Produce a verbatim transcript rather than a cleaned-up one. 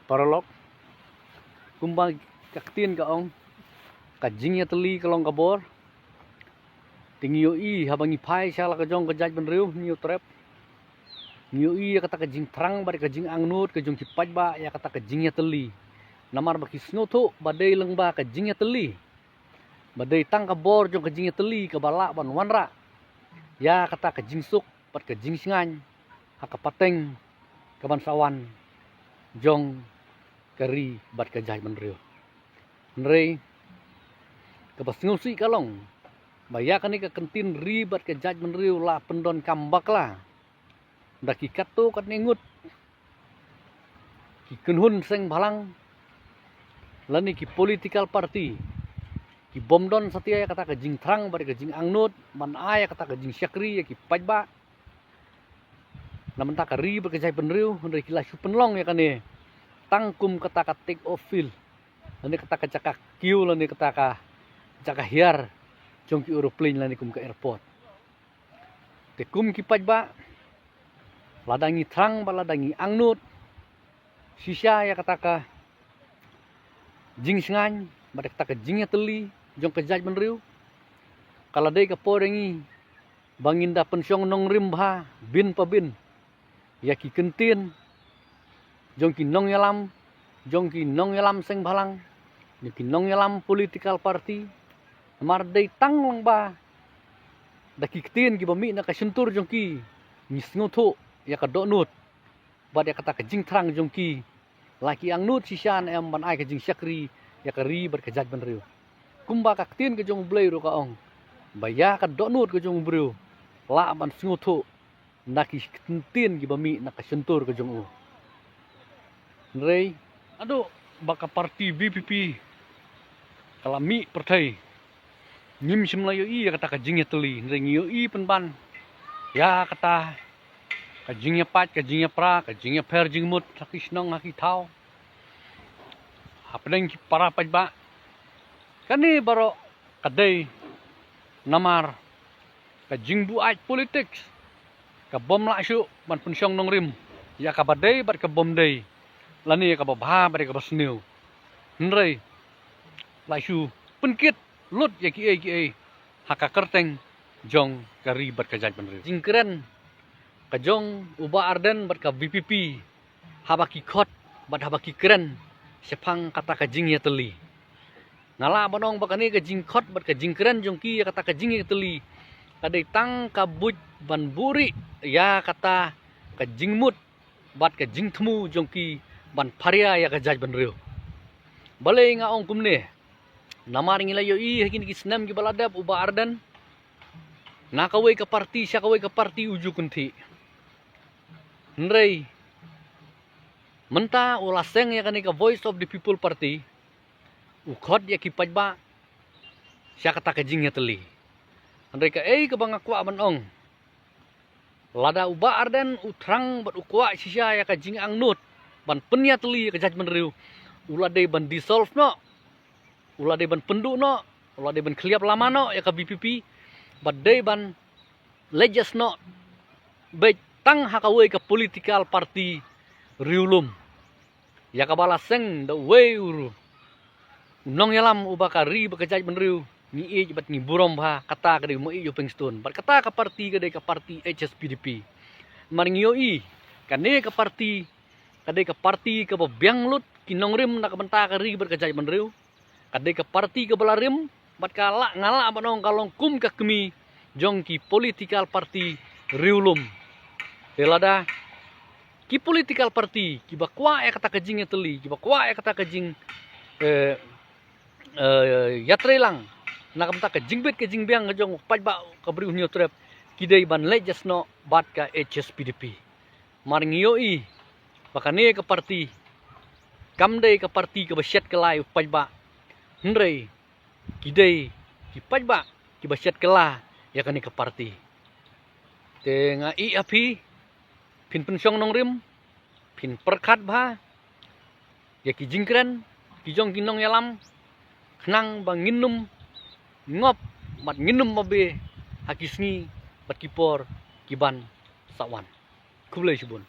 Paralok, kumba ka ktien ka ong, ka jingïatylli ka long ka bor. Te ngi ïohi haba ngi phai sha la ka jong ka jaitbynriew Hynñiewtrep, ngi ïohi ïa kata ka jingthrang bad ka jingangnud ka jong ki paidbah ïa kata ka jingïatylli. Namar ba ki sngewthuh ba dei lyngba ka jingïatylli, ba dei tang ka bor jong ka jingïatylli kaba lah ban wanrah ïa kata ka jingsuk bad ka jingshngaiñ ha ka pateng kaban sa wan jong ka ri bad ka jaitbynriew. Hynrei kaba sngewsih ka long ba ïa kane ka kyntien ri bad ka jaitbynriew la pyndonkam bakla da ki katto katne ngut, ki kynhun seng bhalang lane ki political party, ki bym don satia ïa kata ka jingthrang bad ka jingangnud ban ai ïa kata ka jingshakri ïa ki paidbah. Na bynta ka ri bad ka jaitbynriew, hynrei ki la shu pynlong ïa kane tang kum kata ka take off field, lane kata ka jaka kiew, lane kata ka jaka hiar jong ki aeroplane, lane kum ka airport. Te kum ki paidbah, lada ngi thrang bad lada ngi angnud shisha ïa kata ka jingshngaiñ bad kata ka jingïatylli jong ka jaitbynriew, ka la dei ka por ïa ngi ba ngin da pynshong nongrim bha bin pa bin ïa ki kyntien jong ki nongïalam, jong ki nongïalam seng bhalang, jong ki nongïalam political party. Namar dei tang lyngba da ki ktien kiba mih na ka shyntur jong ki ngi sngewthuh ïa ka dohnud bad ïa kata ka jingthrang jong ki. La ki angnud shisha ne em ban ai ka jingshakri ïa ka ri bad ka jaitbynriew. Kumba ka ktien ka jong U Blei ruh ka ong ba ïa ka dohnud ka jong u briew lah ban sngewthuh na ki kyntien kiba mih na ka shyntur ka jong u. Hynrei naduh ba ka parti V P P ka la mih pyrthei, ngim shym la ïohi ïa kata ka jingïatylli, hynrei ngi ïohi pynban ïa kata ka jingïapait, ka jingïapra, ka jingïapher jingmut ha ki shnong ha ki thaw hapdeng ki para paidbah. Kane baroh ka dei namar ka jingbuaid politics, ka bym lah shuh ban pynshong nongrim ïa kaba dei bad ka bym dei, lane ïa kaba bha bad ïa kaba sniew. Hynrei la shu pynkit lut ïa kiei kiei ha ka kyrteng jong ka ri bad ka jaitbynriew. Jingkren ka jong u Bah Ardent bad ka V P P haba ki khot bad haba ki kren shaphang kata ka jingïatylli. Nga lah ban ong ba kane ka jingkhot bad ka jingkren jong ki ïa kata ka jingïatylli ka dei tang ka buit ban buhrieh ïa kata ka jingmut bad ka jingthmu jong ki ban pharia ïa ka jaitbynriew. Balei nga ong kumne? Namar ngi la ïohi ha kine ki snem kiba la dep u Bah Ardent na kawei ka parti sha kawei ka parti u ju kynthih. Hynrei mynta u la seng ïa kane ka Voice of the People Party, u khot ïa ki paidbah sha kata ka jingïatylli. Hynrei kaei kaba nga kwah ban ong, lada u Bah Ardent u thrang bad u kwah shisha ïa ka jingangnud ban pynïatylli ïa ka jaitbynriew, u la dei ban dissolve noh, u la dei ban pynduh noh, u la dei ban khliap lama noh ïa ka V P P, bad dei ban leit ïasnoh beit tang ha kawei ka political party riewlum. Ïa kaba la seng da uwei u nongïalam uba ka ri bad ka jaitbynriew ngi ïeit bad ngi burom bha, kata ka dei u Maïeid Hopingstone bad kata ka parti ka dei ka parti H S P D P. Namar ngi ïohi kane ka parti ka dei ka parti kaba biang lut ki nongrim na ka bynta ka ri bad ka jaitbynriew. Ka dei ka parti kaba la rim bad ka lah, nga lah ban ong ka long kum ka kmie jong ki political party riewlum. Te lada ki political party kiba kwah ïa kata ka jingïatylli, kiba kwah ïa kata ka jing, eh, eh, ïatreilang na ka bynta ka jingbit ka jingbiang ka jong u paidbah ka Bri u Hynñiewtrep, ki dei ban leit ïasnoh bad ka H S P D P. Mar ngi ïohi ba kane ka parti kam dei ka parti kaba shet kylla ïa u paidbah, hynrei ki dei ki paidbah kiba shet kylla ïa kane ka parti. Te nga ïeh ha phi, phin pynshong nongrim, phin pyrkhat bha ïa ki jingkren ki jong ki nongïalam, khnang ba ngin ym ngop bad ngin ym mabe ha ki sngi bad ki por ki ban sa wan. Khublei shibun.